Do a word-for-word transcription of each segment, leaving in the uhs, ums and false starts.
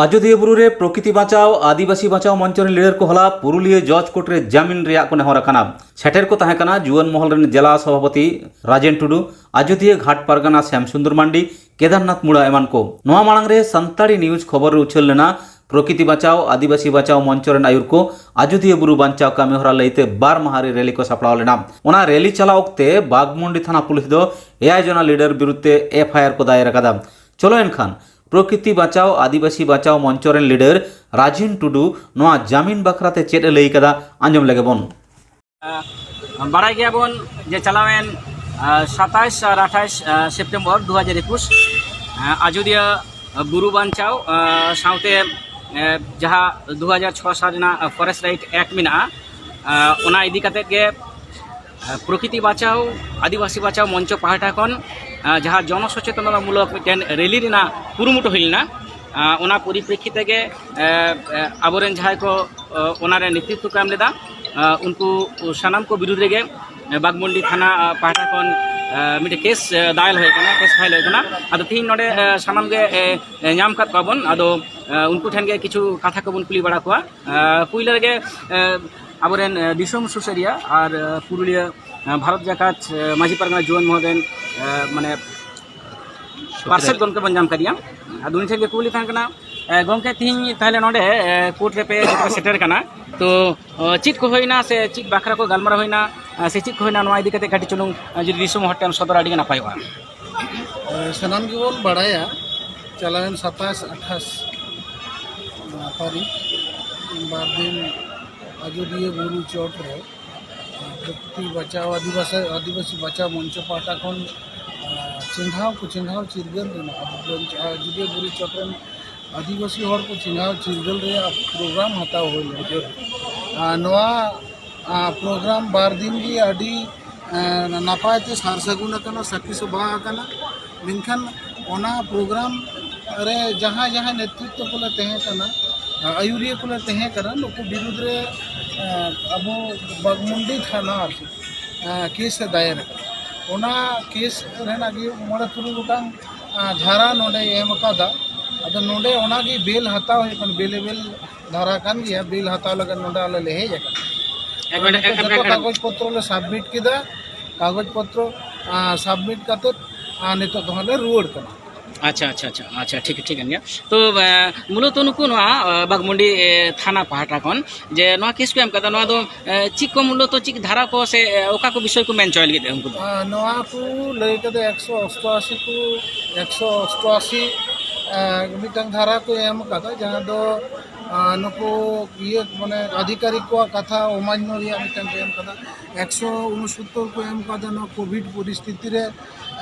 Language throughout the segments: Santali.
ᱟᱡᱚᱫᱤᱭᱟᱹ ᱵᱩᱨᱩ ᱨᱮ ᱯᱨᱚᱠᱤᱛᱤ ᱵᱟᱧᱪᱟᱣ ᱟᱹᱫᱤᱵᱟᱹᱥᱤ ᱵᱟᱧᱪᱟᱣ ᱢᱚᱧᱪᱚ ᱨᱮᱱ ᱞᱤᱰᱟᱨ ᱠᱚ ᱦᱚᱞᱟ ᱯᱩᱨᱩᱞᱤᱭᱟᱹ ᱡᱚᱡᱽ ᱠᱳᱨᱴ ᱨᱮ ᱡᱟᱢᱤᱱ ᱨᱮᱭᱟᱜ ᱠᱚ ᱱᱮᱦᱚᱨ ᱟᱠᱟᱱᱟ᱾ ᱥᱮᱴᱮᱨ ᱠᱚ ᱛᱟᱦᱮᱸ ᱠᱟᱱᱟ ᱡᱩᱣᱟᱹᱱ ᱢᱚᱦᱚᱞ ᱨᱮᱱ ᱡᱮᱞᱟ ᱥᱚᱵᱷᱟᱯᱚᱛᱤ ᱨᱟᱡᱮᱱ ᱴᱩᱰᱩ, ᱟᱡᱚᱫᱤᱭᱟᱹ ᱜᱷᱟᱴ ᱯᱟᱨᱜᱟᱱᱟ ᱥᱭᱟᱢ ᱥᱩᱱᱫᱚᱨ ᱢᱟᱱᱰᱤ, ᱠᱮᱫᱟᱨᱱᱟᱛᱷ ᱢᱩᱲᱟ ᱮᱢᱟᱱ ᱠᱚ᱾ ᱱᱚᱣᱟ ᱢᱟᱲᱟᱝ ᱨᱮ ᱥᱟᱱᱛᱟᱲᱤ ᱱᱤᱭᱩᱡᱽ ᱠᱷᱚᱵᱚᱨ ᱨᱮ ᱩᱪᱷᱟᱹᱱ ᱞᱮᱱᱟ ᱯᱨᱚᱠᱤᱛᱤ ᱵᱟᱧᱪᱟᱣ ᱟᱹᱫᱤᱵᱟᱹᱥᱤ ᱵᱟᱧᱪᱟᱣ ᱢᱚᱧᱪᱚ ᱨᱮᱱ ᱟᱹᱭᱩᱨ ᱠᱚ ᱟᱡᱚᱫᱤᱭᱟᱹ ᱵᱩᱨᱩ ᱵᱟᱧᱪᱟᱣ ᱠᱟᱹᱢᱤ ᱦᱚᱨᱟ ᱞᱟᱹᱭᱛᱮ ᱵᱟᱨ ᱢᱟᱦᱟ ᱨᱮ ᱨᱮᱞᱤ ᱠᱚ ᱥᱟᱯᱲᱟᱣ ᱞᱮᱱᱟ᱾ ᱚᱱᱟ ᱨᱮᱞᱤ ᱪᱟᱞᱟᱣ ᱚᱠᱛᱮ ᱵᱟᱜᱽᱢᱩᱱᱰᱤ ᱛᱷᱟᱱᱟ ᱯᱩᱞᱤᱥ ᱫᱚ ᱮᱭᱟᱭ ᱡᱚᱱᱟ ᱞᱤᱰᱟᱨ ᱵᱤᱨᱩᱫᱷ ᱛᱮ ᱮᱯᱷ ᱟᱭ ᱟᱨ ᱠᱚ ᱫᱟᱭᱮᱨ ᱟᱠᱟᱫᱟ᱾ ᱪᱚᱞᱚ ᱮᱱᱠᱷᱟᱱ ᱯᱨᱚᱠᱤᱛᱤ ᱵᱟᱧᱪᱟᱣ ᱟᱹᱫᱤᱵᱟᱹᱥᱤ ᱵᱟᱧᱪᱟᱣ ᱢᱚᱧᱪᱚ ᱨᱮᱱ ᱞᱤᱰᱟᱨ ᱨᱟᱡᱤᱱ ᱴᱩᱰᱩ ᱱᱚᱣᱟ ᱡᱟᱢᱤᱱ ᱵᱟᱠᱷᱨᱟ ᱛᱮ ᱪᱮᱫ ᱮ ᱞᱟᱹᱭ ᱠᱟᱫᱟ, ᱟᱸᱡᱚᱢ ᱞᱮᱜᱮ ᱵᱚᱱ᱾ ᱟᱸ, ᱵᱟᱲᱟᱭ ᱜᱮᱭᱟᱵᱚᱱ ᱡᱮ ᱪᱟᱞᱟᱣᱮᱱ, ᱟᱸ, ᱥᱟᱛᱟᱭᱤᱥ ᱟᱨ ᱟᱴᱷᱟᱭᱤᱥ, ᱟᱸ, ᱥᱮᱯᱴᱮᱢᱵᱚᱨ ᱫᱩ ᱦᱟᱡᱟᱨ ᱮᱠᱩᱥ, ᱟᱸ, ᱟᱡᱚᱫᱤᱭᱟᱹ ᱵᱩᱨᱩ ᱵᱟᱧᱪᱟᱣ, ᱟᱸ, ᱥᱟᱶᱛᱮ, ᱟᱸ, ᱡᱟᱦᱟᱸ ᱫᱩ ᱦᱟᱡᱟᱨ ᱪᱷᱚ ᱥᱟᱞ ᱨᱮᱱᱟᱜ, ᱟᱸ, ᱯᱷᱚᱨᱮᱥᱴ ᱨᱟᱭᱤᱴ ᱮᱠᱴ ᱢᱮᱱᱟᱜᱼᱟ, ᱟᱸ, ᱚᱱᱟ ᱤᱫᱤ ᱠᱟᱛᱮᱫ ᱜᱮ, ᱟᱸ, ᱯᱨᱚᱠᱤᱛᱤ ᱵᱟᱧᱪᱟᱣ, ᱟᱹᱫᱤᱵᱟᱹᱥᱤ ᱵᱟᱧᱪᱟᱣ ᱢᱚᱧᱪᱚ ᱯᱟᱦᱴᱟ ᱠᱷᱚᱱ, ᱟᱸ, ᱡᱟᱦᱟᱸ ᱡᱚᱱᱚ ᱥᱚᱪᱮᱛᱚᱱᱟᱢᱩᱞᱚᱠ ᱢᱤᱫᱴᱮᱱ ᱨᱮᱞᱤ ᱨᱮᱱᱟᱜ ᱠᱩᱨᱩᱢᱩᱴᱩ ᱦᱩᱭ ᱞᱮᱱᱟ, ᱟᱸ, ᱚᱱᱟ ᱯᱚᱨᱤᱯᱨᱮᱠᱠᱷᱤᱛ ᱛᱮᱜᱮ, ᱟᱸ, ᱟᱸ, ᱟᱵᱚᱨᱮᱱ ᱡᱟᱦᱟᱸᱭ ᱠᱚ ᱚ, ᱚᱱᱟᱨᱮ ᱱᱮᱛᱨᱤᱛᱵ ᱠᱚ ᱮᱢ ᱞᱮᱫᱟ᱾ ᱟ, ᱩᱱᱠᱩ ᱥᱟᱱᱟᱢ ᱠᱚ ᱵᱤᱨᱩᱫᱷ ᱨᱮᱜᱮ, ᱮ, ᱵᱟᱜᱽᱢᱩᱱᱰᱤ ᱛᱷᱟᱱᱟ, ᱟ, ᱯᱟᱦᱴᱟ ᱠᱷᱚᱱ, ᱟ, ᱢᱤᱫᱴᱮᱱ ᱠᱮᱥ, ᱮ, ᱫᱟᱭᱮᱨ ᱦᱩᱭ ᱟᱠᱟᱱᱟ, ᱠᱮᱥ ᱯᱷᱟᱭᱤᱞ ᱦᱩᱭ ᱟᱠᱟᱱᱟ᱾ ᱟᱫᱚ ᱛᱤᱦᱤᱧ ᱱᱚᱰᱮ, ᱮ, ᱥᱟᱱᱟᱢ ᱜᱮ, ᱮ, ᱮ, ᱧᱟᱢ ᱠᱟᱫ ᱠᱚᱣᱟ ᱵᱚᱱ᱾ ᱟᱫᱚ, ᱮ, ᱩᱱᱠᱩ ᱴᱷᱮᱱ ᱜᱮ ᱠᱤᱪᱷᱩ ᱠᱟᱛᱷᱟ ᱠᱚᱵᱚᱱ ᱠᱩᱞᱤ ᱵᱟᱲᱟ ᱠᱚᱣᱟ᱾ ᱟ, ᱯᱩᱭᱞᱩ ᱨᱮᱜᱮ, ᱮ, ᱟᱵᱚᱨᱮᱱ, ᱮ, ᱫᱤᱥᱚᱢ ᱥᱩᱥᱟᱹᱨᱤᱭᱟᱹ ᱟᱨ, ᱮ, ᱯᱩᱨᱩᱞᱤᱭᱟᱹ, ᱮ, ᱵᱷᱟᱨᱚᱛ ᱡᱟᱠᱟᱛ, ᱮ, ᱢᱟᱹᱡᱷᱤ ᱯᱟᱨᱜᱟᱱᱟ ᱡᱩᱣᱟᱹᱱ ᱢᱚᱦᱚᱞ ᱨᱮᱱ, ᱮ, ᱢᱟᱱᱮ, ᱯᱟᱨᱥᱮᱛ ᱜᱚᱢᱠᱮ ᱵᱚᱱ ᱧᱟᱢ ᱠᱟᱫᱮᱭᱟ᱾ ᱟᱫᱚ ᱩᱱᱤ ᱴᱷᱮᱱ ᱜᱮ ᱠᱩᱞᱤ ᱛᱟᱦᱮᱸ ᱠᱟᱱᱟ, ᱮ, ᱜᱚᱢᱠᱮ, ᱛᱤᱦᱤᱧ ᱛᱟᱦᱞᱮ ᱱᱚᱰᱮ, ᱮ, ᱠᱳᱨᱴ ᱨᱮᱯᱮ ᱥᱮᱴᱮᱨ ᱠᱟᱱᱟ, ᱛᱚ, ᱚ, ᱪᱮᱫ ᱠᱚ ᱦᱩᱭᱱᱟ ᱥᱮ ᱪᱮᱫ ᱵᱟᱠᱷᱨᱟ ᱠᱚ ᱜᱟᱞᱢᱟᱨᱟᱣ ᱦᱩᱭᱱᱟ, ᱮ, ᱥᱮ ᱪᱮᱫ ᱠᱚ ᱦᱩᱭᱱᱟ, ᱱᱚᱣᱟ ᱤᱫᱤ ᱠᱟᱛᱮ ᱠᱟᱹᱴᱤᱡ ᱪᱩᱞᱩᱝ, ᱮ, ᱡᱩᱫᱤ ᱫᱤᱥᱚᱢ ᱦᱚᱲ ᱴᱷᱮᱱ ᱥᱚᱫᱚᱨ ᱟᱹᱰᱤ ᱜᱮ ᱱᱟᱯᱟᱭᱚᱜᱼᱟ᱾ ᱮ, ᱥᱟᱱᱟᱢ ᱜᱮᱵᱚᱱ ᱵᱟᱲᱟᱭᱟ, ᱪᱟᱞᱟᱣᱮᱱ ᱥᱟᱛᱟᱥ ᱟᱴᱷᱟᱥ, ᱮ, ᱛᱟᱹᱨᱤᱠᱷ ᱵᱟᱨ ᱫᱤᱱ ᱟᱡᱚᱫᱤᱭᱟᱹ ᱵᱩᱨᱩ ᱪᱚᱴ ᱨᱮ ᱯᱨᱚᱠᱨᱤᱛᱤ ᱵᱟᱪᱟᱣ, ᱟᱹᱫᱤᱵᱟᱹᱥᱤ, ᱟᱹᱫᱤᱵᱟᱹᱥᱤ ᱵᱟᱪᱟᱣ ᱢᱚᱧᱪᱚ ᱯᱟᱦᱴᱟ ᱠᱷᱚᱱ, ᱟᱸ, ᱪᱮᱸᱜᱷᱟᱣ ᱠᱚ ᱪᱮᱸᱜᱷᱟᱣ ᱪᱤᱨᱜᱟᱹᱞ ᱨᱮᱱᱟᱜ ᱟᱵᱚ ᱵᱚᱱ ᱟᱡᱚᱫᱤᱭᱟᱹ ᱵᱩᱨᱩ ᱪᱚᱴ ᱨᱮᱱ ᱟᱹᱫᱤᱵᱟᱹᱥᱤ ᱦᱚᱲ ᱠᱚ ᱪᱮᱸᱜᱷᱟᱣ ᱪᱤᱨᱜᱟᱹᱞ ᱨᱮᱭᱟᱜ ᱯᱨᱳᱜᱨᱟᱢ ᱦᱟᱛᱟᱣ ᱦᱩᱭ ᱞᱮᱱᱟ᱾ ᱟᱨ ᱱᱚᱣᱟ, ᱟᱸ, ᱯᱨᱳᱜᱨᱟᱢ ᱵᱟᱨ ᱫᱤᱱ ᱜᱮ ᱟᱹᱰᱤ, ᱟᱸ, ᱱᱟᱯᱟᱭ ᱛᱮ ᱥᱟᱨ ᱥᱟᱹᱜᱩᱱ ᱟᱠᱟᱱᱟ, ᱥᱟᱹᱠᱷᱤ ᱥᱚᱵᱷᱟ ᱟᱠᱟᱱᱟ᱾ ᱢᱮᱱᱠᱷᱟᱱ ᱚᱱᱟ ᱯᱨᱳᱜᱨᱟᱢ ᱨᱮ ᱡᱟᱦᱟᱸᱭ ᱡᱟᱦᱟᱸᱭ ᱱᱮᱛᱨᱤᱛᱵ ᱠᱚᱞᱮ ᱛᱟᱦᱮᱸ ᱠᱟᱱᱟ, ᱟᱹᱭᱩᱨᱤᱭᱟᱹ ᱠᱚᱞᱮ ᱛᱟᱦᱮᱸ ᱠᱟᱱᱟ, ᱱᱩᱠᱩ ᱵᱤᱨᱩᱫᱽ ᱨᱮ, ᱮᱸ, ᱟᱵᱚ ᱵᱟᱜᱽᱢᱩᱱᱰᱤ ᱛᱷᱟᱱᱟ ᱟᱨ ᱪᱮᱫ, ᱮᱸ, ᱠᱮᱥ ᱮ ᱫᱟᱭᱮᱨ ᱟᱠᱟᱫᱟ᱾ ᱚᱱᱟ ᱠᱮᱥ ᱨᱮᱱᱟᱜ ᱜᱮ ᱢᱚᱬᱮ ᱛᱩᱨᱩᱭ ᱜᱚᱴᱟᱝ, ᱮᱸ, ᱫᱷᱟᱨᱟ ᱱᱚᱰᱮ ᱮᱢ ᱟᱠᱟᱫᱟ᱾ ᱟᱫᱚ ᱟᱫᱚ ᱱᱚᱰᱮ ᱚᱱᱟᱜᱮ ᱵᱮᱞ ᱦᱟᱛᱟᱣ ᱦᱩᱭᱩᱜ ᱠᱟᱱᱟ, ᱵᱮᱞᱮᱵᱮᱞ ᱫᱷᱟᱨᱟ ᱠᱟᱱ ᱜᱮᱭᱟ, ᱵᱮᱞ ᱦᱟᱛᱟᱣ ᱞᱟᱹᱜᱤᱫ ᱱᱚᱰᱮ ᱟᱞᱮ ᱞᱮ ᱦᱮᱡ ᱟᱠᱟᱱᱟ᱾ ᱮᱠ ᱢᱤᱱᱤᱴ, ᱮᱠ, ᱮᱠ, ᱡᱚᱛᱚ ᱮᱠ, ᱮᱠ᱾ ᱠᱟᱜᱚᱡᱽ ᱯᱚᱛᱨᱚ ᱞᱮ ᱥᱟᱵᱢᱤᱴ ᱠᱮᱫᱟ, ᱠᱟᱜᱚᱡᱽ ᱯᱚᱛᱨᱚ ᱥᱟᱵᱢᱤᱴ ᱠᱟᱛᱮ ᱟᱨ ᱱᱤᱛᱚᱜ ᱫᱚ ᱦᱟᱸᱜ ᱞᱮ ᱨᱩᱣᱟᱹᱲ ᱠᱟᱱᱟ᱾ ᱟᱪᱪᱷᱟ, ᱟᱪᱪᱷᱟ, ᱟᱪᱪᱷᱟ, ᱟᱪᱪᱷᱟ, ᱴᱷᱤᱠ, ᱴᱷᱤᱠ ᱠᱟᱱ ᱜᱮᱭᱟ᱾ ᱛᱚ, ᱮ, ᱢᱩᱞᱚᱛᱚ ᱱᱩᱠᱩ ᱱᱚᱣᱟ, ᱮ, ᱵᱟᱜᱽᱢᱩᱱᱰᱤ, ᱮ, ᱛᱷᱟᱱᱟ ᱯᱟᱦᱴᱟ ᱠᱷᱚᱱ ᱡᱮ ᱱᱚᱣᱟ ᱠᱮᱥ ᱠᱚ ᱮᱢ ᱠᱟᱫᱟ, ᱱᱚᱣᱟ ᱫᱚ, ᱮ, ᱪᱮᱫ ᱠᱚ ᱢᱩᱞᱚᱛᱚ ᱪᱮᱫ ᱫᱷᱟᱨᱟ ᱠᱚ ᱥᱮ, ᱮ, ᱚᱠᱟ ᱠᱚ ᱵᱤᱥᱚᱭ ᱠᱚ ᱢᱮᱱ ᱦᱚᱪᱚᱭ ᱞᱟᱹᱜᱤᱫ ᱩᱱᱠᱩ ᱫᱚ? ᱟᱨ ᱱᱚᱣᱟ ᱠᱚ ᱞᱟᱹᱭ ᱠᱟᱫᱟ ᱮᱠᱥᱚ ᱚᱥᱴᱚᱟᱥᱤ ᱠᱚ, ᱮᱠᱥᱚ ᱚᱥᱴᱚᱟᱥᱤ, ᱮ, ᱢᱤᱫᱴᱟᱝ ᱫᱷᱟᱨᱟ ᱠᱚ ᱮᱢ ᱠᱟᱫᱟ, ᱡᱟᱦᱟᱸ ᱫᱚ, ᱟ, ᱱᱩᱠᱩ ᱤᱭᱟᱹ ᱢᱟᱱᱮ ᱟᱫᱷᱤᱠᱟᱨᱤᱠ ᱠᱚᱣᱟᱜ ᱠᱟᱛᱷᱟ ᱚᱢᱟᱱᱱᱚ ᱨᱮᱭᱟᱜ ᱢᱤᱫᱴᱟᱝ ᱠᱚ ᱮᱢ ᱠᱟᱫᱟ᱾ ᱮᱠᱥᱚ ᱩᱱᱚᱥᱚᱛᱛᱚᱨ ᱠᱚ ᱮᱢ ᱠᱟᱫᱟ ᱱᱚᱣᱟ ᱠᱳᱵᱷᱤᱰ ᱯᱚᱨᱤᱥᱛᱷᱤᱛᱤ ᱨᱮ,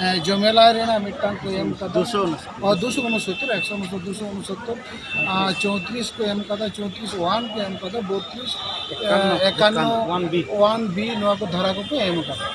ᱮ, ᱡᱚᱢᱮᱞᱟᱭ ᱨᱮᱱᱟᱜ ᱢᱤᱫᱴᱟᱝ ᱠᱚ ᱮᱢ ᱠᱟᱫᱟ᱾ ᱫᱩᱥᱚ ᱩᱱᱚᱥᱚᱛᱛᱚᱨ᱾ ᱚ, ᱫᱩᱥᱚ ᱩᱱᱚᱥᱚᱛᱛᱚᱨ, ᱮᱠᱥᱚ ᱩᱱᱚᱥᱚᱛᱛᱚᱨ, ᱫᱩᱥᱚ ᱩᱱᱚᱥᱚᱛᱛᱚᱨ, ᱟᱨ ᱪᱳᱭᱛᱨᱤᱥ ᱠᱚ ᱮᱢ ᱠᱟᱫᱟ, ᱪᱳᱭᱛᱨᱤᱥ ᱚᱣᱟᱱ ᱠᱚ ᱮᱢ ᱠᱟᱫᱟ, ᱵᱚᱛᱨᱤᱥ, ᱮᱠᱟᱱᱱᱚ, ᱮ, ᱮᱠᱟᱱᱱᱚ, ᱮᱠᱟᱱᱱᱚ, ᱚᱣᱟᱱ ᱵᱤ᱾ ᱚᱣᱟᱱ ᱵᱤ, ᱱᱚᱣᱟ ᱠᱚ ᱫᱷᱟᱨᱟ ᱠᱚᱠᱚ ᱮᱢ ᱠᱟᱫᱟ᱾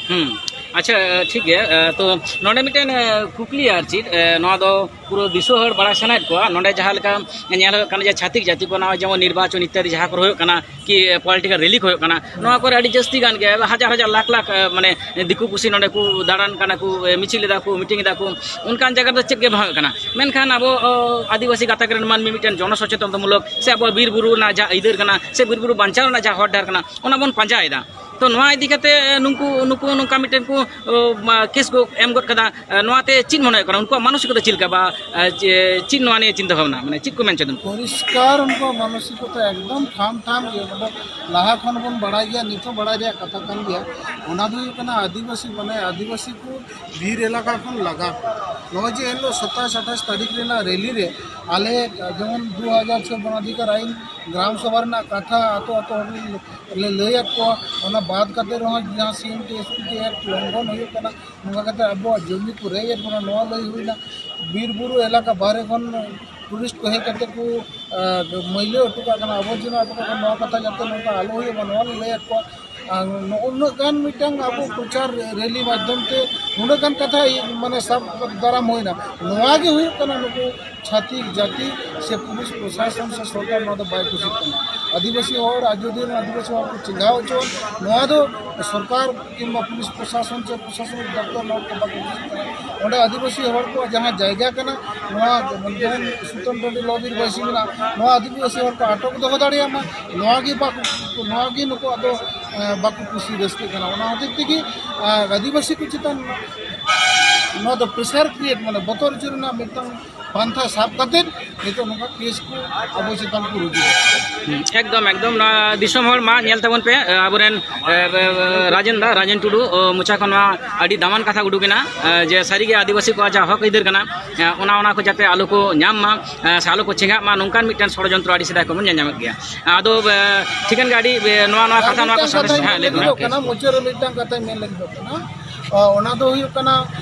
ᱦᱩᱸ, ᱟᱪᱪᱷᱟ, ᱴᱷᱤᱠ ᱜᱮᱭᱟ᱾ ᱮ, ᱛᱚ ᱱᱚᱰᱮ ᱢᱤᱫᱴᱮᱱ, ᱮ, ᱠᱩᱠᱞᱤ ᱟᱨ ᱪᱮᱫ, ᱮ, ᱱᱚᱣᱟ ᱫᱚ ᱯᱩᱨᱟᱹ ᱫᱤᱥᱚᱢ ᱦᱚᱲ ᱵᱟᱲᱟᱭ ᱥᱟᱱᱟᱭᱮᱫ ᱠᱚᱣᱟ, ᱱᱚᱰᱮ ᱡᱟᱦᱟᱸ ᱞᱮᱠᱟ ᱧᱮᱞ ᱦᱩᱭᱩᱜ ᱠᱟᱱᱟ ᱡᱮ ᱪᱷᱟᱹᱛᱤᱠ ᱡᱟᱹᱛᱤ ᱠᱚ ᱱᱚᱣᱟ ᱡᱮᱢᱚᱱ ᱱᱤᱨᱵᱟᱪᱚᱱ ᱤᱛᱛᱟᱫᱤ ᱡᱟᱦᱟᱸ ᱠᱚᱨᱮ ᱦᱩᱭᱩᱜ ᱠᱟᱱᱟ, ᱠᱤ, ᱮ, ᱯᱚᱞᱤᱴᱤᱠᱟᱞ ᱨᱮᱞᱤ ᱠᱚ ᱦᱩᱭᱩᱜ ᱠᱟᱱᱟ, ᱱᱚᱣᱟ ᱠᱚᱨᱮ ᱟᱹᱰᱤ ᱡᱟᱹᱥᱛᱤ ᱜᱟᱱ ᱜᱮ ᱦᱟᱡᱟᱨ ᱦᱟᱡᱟᱨ ᱞᱟᱠᱷ ᱞᱟᱠᱷ, ᱮ, ᱢᱟᱱᱮ ᱫᱤᱠᱩ ᱯᱩᱥᱤ ᱱᱚᱰᱮ ᱠᱚ ᱫᱟᱬᱟᱱ ᱠᱟᱱᱟ ᱠᱚ, ᱮ, ᱢᱤᱪᱷᱤᱞ ᱮᱫᱟ ᱠᱚ, ᱢᱤᱴᱤᱝ ᱮᱫᱟ ᱠᱚ, ᱚᱱᱠᱟᱱ ᱡᱟᱭᱜᱟ ᱨᱮᱫᱚ ᱪᱮᱫ ᱜᱮ ᱵᱟᱝ ᱦᱩᱭᱩᱜ ᱠᱟᱱᱟ᱾ ᱢᱮᱱᱠᱷᱟᱱ ᱟᱵᱚ, ᱚ, ᱟᱹᱫᱤᱵᱟᱹᱥᱤ ᱜᱟᱛᱟᱠ ᱨᱮᱱ ᱢᱟᱹᱱᱢᱤ ᱢᱤᱫᱴᱮᱱ ᱡᱚᱱᱚ ᱥᱚᱪᱮᱛᱚᱱ ᱢᱩᱞᱚᱠ ᱥᱮ ᱟᱵᱚᱣᱟᱜ ᱵᱤᱨ ᱵᱩᱨᱩ ᱨᱮᱱᱟᱜ ᱡᱟᱦᱟᱸ ᱟᱹᱭᱫᱟᱹᱨ ᱠᱟᱱᱟ ᱥᱮ ᱵᱤᱨ ᱵᱩᱨᱩ ᱵᱟᱧᱪᱟᱣ ᱨᱮᱱᱟᱜ ᱡᱟᱦᱟᱸ ᱦᱚᱨ ᱰᱟᱦᱟᱨ ᱠᱟᱱᱟ, ᱚᱱᱟ ᱵᱚᱱ ᱯᱟᱸᱡᱟᱭᱮᱫᱟ᱾ ᱛᱚ ᱱᱚᱣᱟ ᱤᱫᱤ ᱠᱟᱛᱮ ᱱᱩᱠᱩ, ᱱᱩᱠᱩ ᱱᱚᱝᱠᱟ ᱢᱤᱫᱴᱮᱱ ᱠᱚ, ᱚ, ᱢᱟ, ᱠᱮᱥ ᱠᱚ ᱮᱢ ᱜᱚᱫ ᱠᱟᱫᱟ᱾ ᱮ, ᱱᱚᱣᱟᱛᱮ ᱪᱮᱫ ᱢᱚᱱᱮ ᱦᱩᱭᱩᱜ ᱠᱟᱱᱟ? ᱩᱱᱠᱩᱣᱟᱜ ᱢᱟᱱᱚᱥᱤᱠᱚᱛᱟ ᱪᱮᱫ ᱞᱮᱠᱟ ᱵᱟ, ᱮ, ᱪᱮ-, ᱪᱮᱫ ᱱᱚᱣᱟ ᱱᱤᱭᱮ ᱪᱤᱱᱛᱟᱹ ᱵᱷᱟᱵᱽᱱᱟ? ᱢᱟᱱᱮ ᱪᱮᱫ ᱠᱚ ᱢᱮᱱ ᱦᱚᱪᱚᱭᱮᱫᱟ ᱩᱱᱠᱩ? ᱯᱚᱨᱤᱥᱠᱟᱨ ᱩᱱᱠᱩᱣᱟᱜ ᱢᱟᱱᱚᱥᱤᱠᱚᱛᱟ ᱮᱠᱫᱚᱢ ᱴᱷᱟᱢ ᱴᱷᱟᱢ ᱜᱮ, ᱢᱟᱱᱮ ᱞᱟᱦᱟ ᱠᱷᱚᱱ ᱵᱚᱱ ᱵᱟᱲᱟᱭ ᱜᱮᱭᱟ, ᱱᱤᱛ ᱦᱚᱸ ᱵᱟᱲᱟᱭ ᱨᱮᱭᱟᱜ ᱠᱟᱛᱷᱟ ᱠᱟᱱ ᱜᱮᱭᱟ᱾ ᱚᱱᱟ ᱫᱚ ᱦᱩᱭᱩᱜ ᱠᱟᱱᱟ ᱟᱹᱫᱤᱵᱟᱹᱥᱤ, ᱢᱟᱱᱮ ᱟᱹᱫᱤᱵᱟᱹᱥᱤ ᱠᱚ ᱵᱤᱨ ᱮᱞᱟᱠᱟ ᱠᱷᱚᱱ ᱞᱟᱜᱟ ᱠᱚ᱾ ᱱᱚᱜᱼᱚᱭ ᱡᱮ ᱮᱱᱦᱤᱞᱳᱜ ᱥᱟᱛᱟᱥ ᱟᱴᱷᱟᱥ ᱛᱟᱹᱨᱤᱠᱷ ᱨᱮᱱᱟᱜ ᱨᱮᱞᱤ ᱨᱮ ᱟᱞᱮ ᱡᱮᱢᱚᱱ ᱫᱩ ᱦᱟᱡᱟᱨ ᱪᱷᱚᱭ ᱵᱚᱱᱟᱫᱷᱤᱠᱟᱨ ᱟᱭᱤᱱ ᱜᱨᱟᱢ ᱥᱚᱵᱷᱟ ᱨᱮᱱᱟᱜ ᱠᱟᱛᱷᱟ ᱟᱛᱳ ᱟᱛᱳ ᱦᱚᱲ ᱞᱮ ᱞᱟᱹᱭᱟᱫ ᱠᱚᱣᱟ᱾ ᱚᱱᱟ ᱵᱟᱫ ᱠᱟᱛᱮ ᱨᱮᱦᱚᱸ ᱡᱟᱦᱟᱸ C M T S P T act ᱞᱚᱝᱜᱷᱚᱱ ᱦᱩᱭᱩᱜ ᱠᱟᱱᱟ, ᱱᱚᱝᱠᱟ ᱠᱟᱛᱮ ᱟᱵᱚᱣᱟᱜ ᱡᱚᱢᱤ ᱠᱚ ᱨᱮᱡ ᱮᱫ ᱵᱚᱱᱟ, ᱱᱚᱣᱟ ᱞᱟᱹᱭ ᱦᱩᱭᱱᱟ᱾ ᱵᱤᱨ ᱵᱩᱨᱩ ᱮᱞᱟᱠᱟ ᱵᱟᱦᱨᱮ ᱠᱷᱚᱱ ᱴᱩᱨᱤᱥᱴ ᱠᱚ ᱦᱮᱡ ᱠᱟᱛᱮ ᱠᱚ, ᱟᱨ ᱢᱟᱹᱭᱞᱟᱹ ᱦᱚᱴᱚ ᱠᱟᱜ ᱠᱟᱱᱟ, ᱟᱵᱚᱨᱡᱚᱱᱟ ᱦᱚᱴᱚ ᱠᱟᱜ ᱠᱟᱱᱟ, ᱱᱚᱣᱟ ᱠᱟᱛᱷᱟ ᱡᱟᱛᱮ ᱱᱚᱝᱠᱟ ᱟᱞᱚ ᱦᱩᱭᱩᱜ ᱢᱟ, ᱱᱚᱣᱟ ᱞᱮ ᱞᱟᱹᱭᱟᱫ ᱠᱚᱣᱟ᱾ ᱟᱨ ᱱᱚᱜᱼᱚ ᱩᱱᱟᱹᱜ ᱜᱟᱱ ᱢᱤᱫᱴᱟᱝ ᱟᱵᱚ ᱯᱨᱚᱪᱟᱨ ᱨᱮᱞᱤ ᱢᱟᱫᱽᱫᱷᱚᱢ ᱛᱮ ᱩᱱᱟᱹᱜ ᱜᱟᱱ ᱠᱟᱛᱷᱟ ᱢᱟᱱᱮ ᱥᱟᱵ ᱫᱟᱨᱟᱢ ᱦᱩᱭᱱᱟ᱾ ᱱᱚᱣᱟ ᱜᱮ ᱦᱩᱭᱩᱜ ᱠᱟᱱᱟ ᱱᱩᱠᱩ ᱪᱷᱟᱹᱛᱤᱠ ᱡᱟᱹᱛᱤ ᱥᱮ ᱯᱩᱞᱤᱥ ᱯᱨᱚᱥᱟᱥᱚᱱ ᱥᱮ ᱥᱚᱨᱠᱟᱨ ᱱᱚᱣᱟ ᱫᱚ ᱵᱟᱭ ᱠᱩᱥᱤᱜ ᱠᱟᱱᱟ᱾ ᱟᱹᱫᱤᱵᱟᱹᱥᱤ ᱦᱚᱲ, ᱟᱡᱚᱫᱤᱭᱟᱹ ᱨᱮᱱ ᱟᱹᱫᱤᱵᱟᱹᱥᱤ ᱦᱚᱲ ᱠᱚ ᱪᱮᱸᱜᱷᱟᱣ ᱦᱚᱪᱚ, ᱱᱚᱣᱟ ᱫᱚ ᱥᱚᱨᱠᱟᱨ ᱠᱤᱝᱵᱟ ᱯᱩᱞᱤᱥ ᱯᱨᱚᱥᱟᱥᱚᱱ ᱥᱮ ᱯᱨᱚᱥᱟᱥᱚᱱᱤᱠ ᱫᱚᱯᱛᱚᱨ ᱱᱚᱣᱟ ᱠᱚ ᱵᱟᱠᱚ ᱵᱩᱡᱽ ᱠᱟᱱᱟ᱾ ᱚᱸᱰᱮ ᱟᱹᱫᱤᱵᱟᱹᱥᱤ ᱦᱚᱲ ᱠᱚᱣᱟᱜ ᱡᱟᱦᱟᱸ ᱡᱟᱭᱜᱟ ᱠᱟᱱᱟ, ᱱᱚᱣᱟ ᱡᱮᱢᱚᱱ ᱥᱩᱛᱟᱹᱱ ᱴᱟᱺᱰᱤ ᱞᱚ ᱵᱤᱨ ᱵᱟᱹᱭᱥᱤ ᱢᱮᱱᱟᱜᱼᱟ, ᱱᱚᱣᱟ ᱟᱹᱫᱤᱵᱟᱹᱥᱤ ᱦᱚᱲ ᱠᱚ ᱟᱴᱚᱠ ᱫᱚᱦᱚ ᱫᱟᱲᱮᱭᱟᱜ ᱢᱟ, ᱱᱚᱣᱟ ᱜᱮ ᱵᱟᱠᱚ, ᱱᱚᱣᱟ ᱜᱮ ᱱᱩᱠᱩᱣᱟᱜ ᱫᱚ, ᱮᱸ, ᱵᱟᱠᱚ ᱠᱩᱥᱤ ᱨᱟᱹᱥᱠᱟᱹᱜ ᱠᱟᱱᱟ᱾ ᱚᱱᱟ ᱦᱚᱛᱮᱡ ᱛᱮᱜᱮ, ᱮᱸ, ᱟᱹᱫᱤᱵᱟᱹᱥᱤ ᱠᱚ ᱪᱮᱛᱟᱱ ᱱᱚᱣᱟ ᱫᱚ pressure create, ᱢᱟᱱᱮ ᱵᱚᱛᱚᱨ ᱦᱚᱪᱚ ᱨᱮᱱᱟᱜ ᱢᱤᱫᱴᱟᱝ ᱯᱟᱱᱛᱷᱟ ᱥᱟᱵ ᱠᱟᱛᱮ ᱱᱤᱛᱚᱜ ᱱᱚᱝᱠᱟ ᱠᱮᱥ ᱠᱚ ᱟᱵᱚ ᱪᱮᱛᱟᱱ ᱠᱚ ᱨᱩᱡᱩ᱾ ᱦᱩᱸ, ᱮᱠᱫᱚᱢ, ᱮᱠᱫᱚᱢ᱾ ᱱᱚᱣᱟ ᱫᱤᱥᱚᱢ ᱦᱚᱲ ᱢᱟ ᱧᱮᱞ ᱛᱟᱵᱚᱱ ᱯᱮ, ᱮ, ᱟᱵᱚᱨᱮᱱ, ᱮ, ᱮ, ᱨᱟᱡᱮᱱ ᱫᱟ, ᱨᱟᱡᱮᱱ ᱴᱩᱰᱩ, ᱚ, ᱢᱚᱪᱟ ᱠᱷᱚᱱ ᱱᱚᱣᱟ ᱟᱹᱰᱤ ᱫᱟᱢᱟᱱ ᱠᱟᱛᱷᱟ ᱩᱰᱩᱠ ᱮᱱᱟ, ᱮ, ᱡᱮ ᱥᱟᱹᱨᱤᱜᱮ ᱟᱹᱫᱤᱵᱟᱹᱥᱤ ᱠᱚᱣᱟᱜ ᱡᱟᱦᱟᱸ ᱦᱚᱠ ᱟᱹᱭᱫᱟᱹᱨ ᱠᱟᱱᱟ, ᱮ, ᱚᱱᱟ, ᱚᱱᱟ ᱠᱚ ᱡᱟᱛᱮ ᱟᱞᱚ ᱠᱚ ᱧᱟᱢ ᱢᱟ, ᱮ, ᱥᱮ ᱟᱞᱚ ᱠᱚ ᱪᱮᱸᱜᱷᱟᱜ ᱢᱟ, ᱱᱚᱝᱠᱟᱱ ᱢᱤᱫᱴᱮᱱ ᱥᱚᱲᱚᱡᱚᱱᱛᱨᱚ ᱟᱹᱰᱤ ᱥᱮᱫᱟᱭ ᱠᱷᱚᱱ ᱵᱚᱱ ᱧᱮᱞ ᱧᱟᱢᱮᱫ ᱜᱮᱭᱟ᱾ ᱟᱫᱚ, ᱮ, ᱴᱷᱤᱠᱟᱹᱱ ᱜᱮ ᱟᱹᱰᱤ, ᱮ, ᱱᱚᱣᱟ, ᱱᱚᱣᱟ ᱟᱨ ᱠᱟᱛᱷᱟ, ᱱᱚᱣᱟ ᱠᱚ ᱢᱤᱫᱴᱟᱝ ᱥᱟᱱᱟᱢ ᱠᱟᱛᱷᱟᱧ ᱦᱮᱸ, ᱢᱮᱱ ᱞᱟᱹᱭ ᱞᱟᱹᱜᱤᱫᱚᱜ ᱛᱟᱵᱚᱱ ᱠᱟᱱᱟ, ᱢᱮ᱾ ᱢᱩᱪᱟᱹᱫ ᱨᱮ ᱢᱤᱫᱴᱟᱝ ᱠᱟᱛᱷᱟᱧ ᱢᱮᱱ ᱞᱟᱹᱜᱤᱫᱚᱜ ᱠᱟᱱᱟ᱾ ᱟ, ᱚᱱᱟ ᱫᱚ ᱦᱩᱭᱩᱜ ᱠᱟᱱᱟ,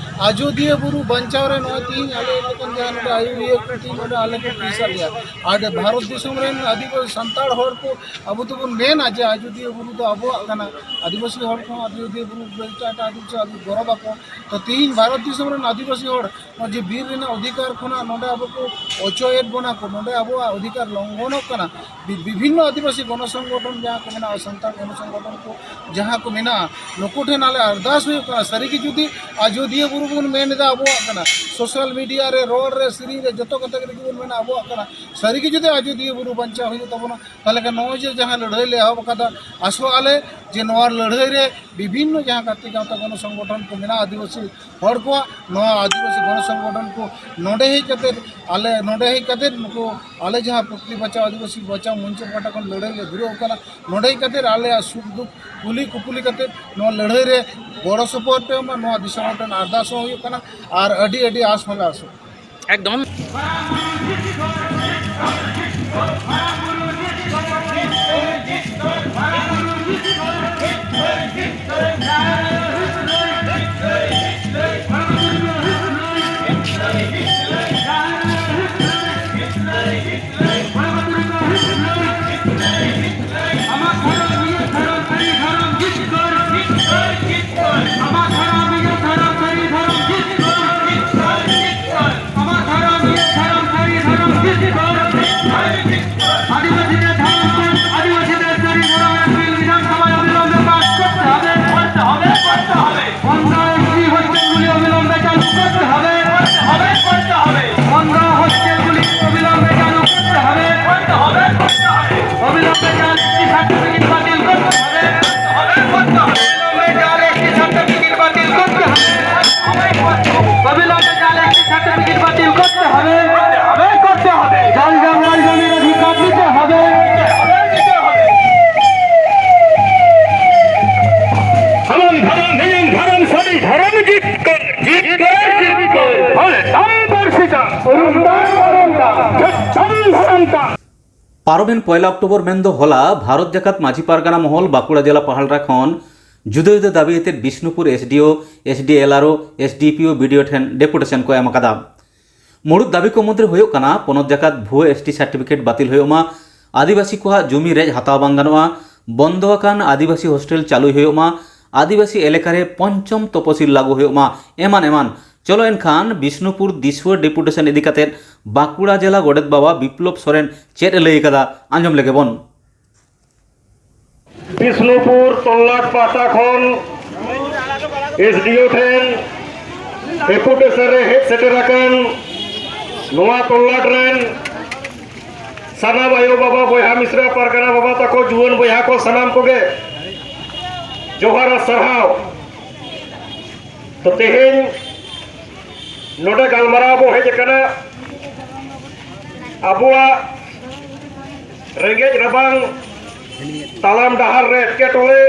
ᱟᱡᱚᱫᱤᱭᱟᱹ ᱵᱩᱨᱩ ᱵᱟᱧᱪᱟᱣ ᱨᱮ ᱱᱚᱜᱼᱚᱭ ᱛᱤᱦᱤᱧ ᱟᱞᱮ ᱞᱮᱠᱟᱱ ᱡᱟᱦᱟᱸ ᱱᱚᱰᱮ ᱟᱹᱭᱩᱨᱤᱭᱟᱹ ᱠᱚ ᱛᱤᱦᱤᱧ ᱱᱚᱰᱮ ᱟᱞᱮ ᱠᱚ ᱠᱮᱥ ᱟᱫ ᱞᱮᱭᱟ᱾ ᱟᱨ ᱵᱷᱟᱨᱚᱛ ᱫᱤᱥᱚᱢ ᱨᱮᱱ ᱟᱹᱫᱤᱵᱟᱹᱥᱤ ᱥᱟᱱᱛᱟᱲ ᱦᱚᱲ ᱠᱚ ᱟᱵᱚ ᱫᱚᱵᱚᱱ ᱢᱮᱱᱟ ᱡᱮ ᱟᱡᱚᱫᱤᱭᱟᱹ ᱵᱩᱨᱩ ᱫᱚ ᱟᱵᱚᱣᱟᱜ ᱠᱟᱱᱟ, ᱟᱹᱫᱤᱵᱟᱹᱥᱤ ᱦᱚᱲ ᱠᱚᱦᱚᱸ ᱟᱡᱚᱫᱤᱭᱟᱹ ᱵᱩᱨᱩ ᱨᱮ ᱮᱴᱟᱜ ᱮᱴᱟᱜ ᱟᱹᱫᱤᱵᱟᱹᱥᱤ ᱟᱹᱰᱤ ᱜᱚᱨᱚᱵᱽ ᱟᱠᱚ᱾ ᱛᱚ ᱛᱤᱦᱤᱧ ᱵᱷᱟᱨᱚᱛ ᱫᱤᱥᱚᱢ ᱨᱮᱱ ᱟᱹᱫᱤᱵᱟᱹᱥᱤ ᱦᱚᱲ ᱱᱚᱜᱼᱚᱭ ᱡᱮ ᱵᱤᱨ ᱨᱮᱱᱟᱜ ᱚᱫᱷᱤᱠᱟᱨ ᱠᱷᱚᱱᱟᱜ ᱱᱚᱰᱮ ᱟᱵᱚ ᱠᱚ ᱚᱪᱚᱭᱮᱫ ᱵᱚᱱᱟ ᱠᱚ, ᱱᱚᱰᱮ ᱟᱵᱚᱣᱟᱜ ᱚᱫᱷᱤᱠᱟᱨ ᱞᱚᱝᱜᱷᱚᱱᱚᱜ ᱠᱟᱱᱟ, ᱵᱤ-, ᱵᱤᱵᱷᱤᱱᱱᱚ ᱟᱹᱫᱤᱵᱟᱹᱥᱤ ᱜᱚᱱᱚ ᱥᱚᱝᱜᱚᱴᱷᱚᱱ ᱡᱟᱦᱟᱸ ᱠᱚ ᱢᱮᱱᱟᱜᱼᱟ, ᱥᱟᱱᱛᱟᱲ ᱜᱚᱱᱚ ᱥᱚᱝᱜᱚᱴᱷᱚᱱ ᱠᱚ ᱡᱟᱦᱟᱸ ᱠᱚ ᱢᱮᱱᱟᱜᱼᱟ, ᱱᱩᱠᱩ ᱴᱷᱮᱱ ᱟᱞᱮ ᱟᱨᱫᱟᱥ ᱦᱩᱭᱩᱜ ᱠᱟᱱᱟ, ᱥᱟᱹᱨᱤᱜᱮ ᱡᱩᱫᱤ ᱟᱡᱚᱫᱤᱭᱟᱹ ᱵᱩᱨᱩ ᱵᱚᱱ ᱢᱮᱱ ᱮᱫᱟ ᱟᱵᱚᱣᱟᱜ ᱠᱟᱱᱟ, ᱥᱳᱥᱟᱞ ᱢᱤᱰᱤᱭᱟ ᱨᱮ, ᱨᱚᱲ ᱨᱮ, ᱥᱮᱨᱮᱧ ᱨᱮ, ᱡᱚᱛᱚ ᱠᱟᱛᱷᱟ ᱨᱮᱜᱮ ᱵᱚᱱ ᱢᱮᱱᱟ ᱟᱵᱚᱣᱟᱜ ᱠᱟᱱᱟ, ᱥᱟᱹᱨᱤᱜᱮ ᱡᱩᱫᱤ ᱟᱡᱚᱫᱤᱭᱟᱹ ᱵᱩᱨᱩ ᱵᱟᱧᱪᱟᱣ ᱦᱩᱭᱩᱜ ᱛᱟᱵᱚᱱᱟ, ᱛᱟᱦᱚᱞᱮ ᱠᱷᱟᱱ ᱱᱚᱜᱼᱚᱭ ᱡᱮ ᱡᱟᱦᱟᱸ ᱞᱟᱹᱲᱦᱟᱹᱭ ᱞᱮ ᱮᱦᱚᱵ ᱟᱠᱟᱫᱟ, ᱟᱥᱚᱜ ᱟᱞᱮ ᱡᱮ ᱱᱚᱣᱟ ᱞᱟᱹᱲᱦᱟᱹᱭ ᱨᱮ ᱵᱤᱵᱷᱤᱱᱱᱚ ᱡᱟᱦᱟᱸ ᱜᱟᱛᱮ ᱜᱟᱶᱛᱟ ᱜᱚᱱᱚ ᱥᱚᱝᱜᱚᱴᱷᱚᱱ ᱠᱚ ᱢᱮᱱᱟᱜᱼᱟ, ᱟᱹᱫᱤᱵᱟᱹᱥᱤ ᱦᱚᱲ ᱠᱚᱣᱟᱜ ᱱᱚᱣᱟ ᱟᱹᱫᱤᱵᱟᱹᱥᱤ ᱜᱚᱱᱚ ᱥᱚᱝᱜᱚᱴᱷᱚᱱ ᱠᱚ ᱱᱚᱰᱮ ᱦᱮᱡ ᱠᱟᱛᱮ, ᱟᱞᱮ ᱱᱚᱰᱮ ᱦᱮᱡ ᱠᱟᱛᱮ ᱱᱩᱠᱩ ᱟᱞᱮ ᱡᱟᱦᱟᱸ ᱯᱩᱠᱷᱨᱤ ᱵᱟᱪᱟᱣ ᱟᱹᱫᱤᱵᱟᱹᱥᱤ ᱵᱟᱪᱟᱣ ᱢᱚᱧᱪᱚ ᱯᱟᱦᱴᱟ ᱠᱷᱚᱱ ᱞᱟᱹᱲᱦᱟᱹᱭ ᱞᱮ ᱫᱷᱩᱨᱟᱹᱣ ᱟᱠᱟᱱᱟ, ᱱᱚᱰᱮ ᱦᱮᱡ ᱠᱟᱛᱮ ᱟᱞᱮᱭᱟᱜ ᱥᱩᱠ ᱫᱩᱠ ᱠᱩᱞᱤ ᱠᱩᱯᱩᱞᱤ ᱠᱟᱛᱮ ᱱᱚᱣᱟ ᱞᱟᱹᱲᱦᱟᱹᱭ ᱨᱮ ᱜᱚᱲᱚ ᱥᱚᱯᱚᱦᱚᱫ ᱯᱮ ᱮᱢᱟ, ᱱᱚᱣᱟ ᱫᱤᱥᱚᱢ ᱦᱚᱲ ᱴᱷᱮᱱ ᱟᱨᱫᱟᱥ ᱦᱚᱸ ᱦᱩᱭᱩᱜ ᱠᱟᱱᱟ ᱟᱨ ᱟᱹᱰᱤ ᱟᱹᱰᱤ ᱟᱸᱥ ᱦᱚᱸᱞᱮ ᱟᱸᱥᱚᱜ ᱠᱟᱱᱟ᱾ ᱮᱠᱫᱚᱢ᱾ ᱫᱷᱚᱨᱚᱢ ᱱᱤᱭᱚᱢ ᱫᱷᱚᱨᱚᱢ ᱥᱟᱹᱨᱤ ᱫᱷᱚᱨᱚᱢ ᱡᱤᱛᱠᱟᱹᱨ, ᱡᱤᱛᱠᱟᱹᱨ, ᱡᱤᱛᱠᱟᱹᱨ᱾ ᱦᱚᱭ ᱛᱟᱢ ᱯᱟᱹᱨᱥᱤ ᱛᱟᱢ, ᱩᱨᱩᱢ ᱛᱟᱢ ᱫᱷᱚᱨᱚᱢ ᱛᱟᱢ, ᱡᱚᱛᱚᱢ ᱫᱷᱚᱨᱚᱢ ᱛᱟᱢ᱾ ᱯᱟᱨᱚᱢᱮᱱ ᱯᱚᱭᱞᱟ ᱚᱠᱴᱳᱵᱚᱨ ᱢᱮᱱᱫᱚ ᱦᱚᱞᱟ ᱵᱷᱟᱨᱚᱛ ᱡᱟᱠᱟᱛ ᱢᱟᱹᱡᱷᱤ ᱯᱟᱨᱜᱟᱱᱟ ᱢᱚᱦᱚᱞ ᱵᱟᱸᱠᱩᱲᱟ ᱡᱮᱞᱟ ᱯᱟᱦᱟᱞᱲᱟ ᱠᱷᱚᱱ ᱡᱩᱫᱟᱹ ᱡᱩᱫᱟᱹ ᱫᱟᱹᱵᱤ ᱟᱛᱮᱫ Bishnupur S D O, S D L R O, S D P O, B D O ᱴᱷᱮᱱ ᱰᱮᱯᱩᱴᱮᱥᱚᱱ ᱠᱚ ᱮᱢ ᱟᱠᱟᱫᱟ᱾ ᱢᱩᱲᱩᱫ ᱫᱟᱹᱵᱤ ᱠᱚ ᱢᱩᱫᱽᱨᱮ ᱦᱩᱭᱩᱜ ᱠᱟᱱᱟ, ᱯᱚᱱᱚᱛ ᱡᱟᱠᱟᱛ ᱵᱷᱩᱣᱟᱹ S T certificate ᱵᱟᱹᱛᱤᱞ ᱦᱩᱭᱩᱜ ᱢᱟ, ᱟᱹᱫᱤᱵᱟᱹᱥᱤ ᱠᱚᱣᱟᱜ ᱡᱩᱢᱤ ᱨᱮᱡ ᱦᱟᱛᱟᱣ ᱵᱟᱝ ᱜᱟᱱᱚᱜᱼᱟ, ᱵᱚᱱᱫᱚ ᱟᱠᱟᱱ ᱟᱹᱫᱤᱵᱟᱹᱥᱤ ᱦᱳᱥᱴᱮᱞ ᱪᱟᱹᱞᱩᱭ ᱦᱩᱭᱩᱜ ᱢᱟ, ᱟᱹᱫᱤᱵᱟᱹᱥᱤ ᱮᱞᱟᱠᱟ ᱨᱮ ᱯᱚᱧᱪᱚᱢ ᱛᱚᱯᱚᱥᱤᱞ ᱞᱟᱹᱜᱩ ᱦᱩᱭᱩᱜ ᱢᱟ, ᱮᱢᱟᱱ ᱮᱢᱟᱱ᱾ ᱪᱚᱞᱚ ᱮᱱᱠᱷᱟᱱ ᱵᱤᱥᱱᱩᱯᱩᱨ ᱫᱤᱥᱩᱣᱟᱹ ᱰᱮᱯᱩᱴᱮᱥᱚᱱ ᱤᱫᱤ ᱠᱟᱛᱮᱫ ᱵᱟᱸᱠᱩᱲᱟ ᱡᱮᱞᱟ ᱜᱚᱰᱮᱛ ᱵᱟᱵᱟ ᱵᱤᱯᱞᱚᱵ ᱥᱚᱨᱮᱱ ᱪᱮᱫ ᱮ ᱞᱟᱹᱭ ᱟᱠᱟᱫᱟ, ᱟᱸᱡᱚᱢ ᱞᱮᱜᱮ ᱵᱚᱱ᱾ ᱵᱤᱥᱱᱩᱯᱩᱨ ᱛᱚᱞᱞᱟᱴ ᱯᱟᱦᱴᱟ ᱠᱷᱚᱱ S D O ᱴᱷᱮᱱ ᱰᱮᱯᱩᱴᱮᱥᱚᱱ ᱨᱮ ᱦᱮᱡ ᱥᱮᱴᱮᱨ ᱟᱠᱟᱱ ᱱᱚᱣᱟ ᱛᱚᱞᱞᱟᱴ ᱨᱮᱱ ᱥᱟᱱᱟᱢ ᱟᱭᱳ ᱵᱟᱵᱟ, ᱵᱚᱭᱦᱟ ᱢᱤᱥᱨᱟ, ᱯᱟᱨᱜᱟᱱᱟ ᱵᱟᱵᱟ ᱛᱟᱠᱚ, ᱡᱩᱣᱟᱹᱱ ᱵᱚᱭᱦᱟ ᱠᱚ, ᱥᱟᱱᱟᱢ ᱠᱚᱜᱮ ᱡᱚᱦᱟᱨ ᱟᱨ ᱥᱟᱨᱦᱟᱣ᱾ ᱛᱚ, ᱛᱮᱦᱮᱧ ᱱᱚᱰᱮ ᱜᱟᱞᱢᱟᱨᱟᱣ ᱵᱚ ᱦᱮᱡ ᱟᱠᱟᱱᱟ, ᱟᱵᱚᱣᱟᱜ ᱨᱮᱸᱜᱮᱡ ᱨᱟᱵᱟᱝ ᱛᱟᱲᱟᱢ ᱰᱟᱦᱟᱨ ᱨᱮ ᱮᱴᱠᱮᱴᱚᱬᱮ,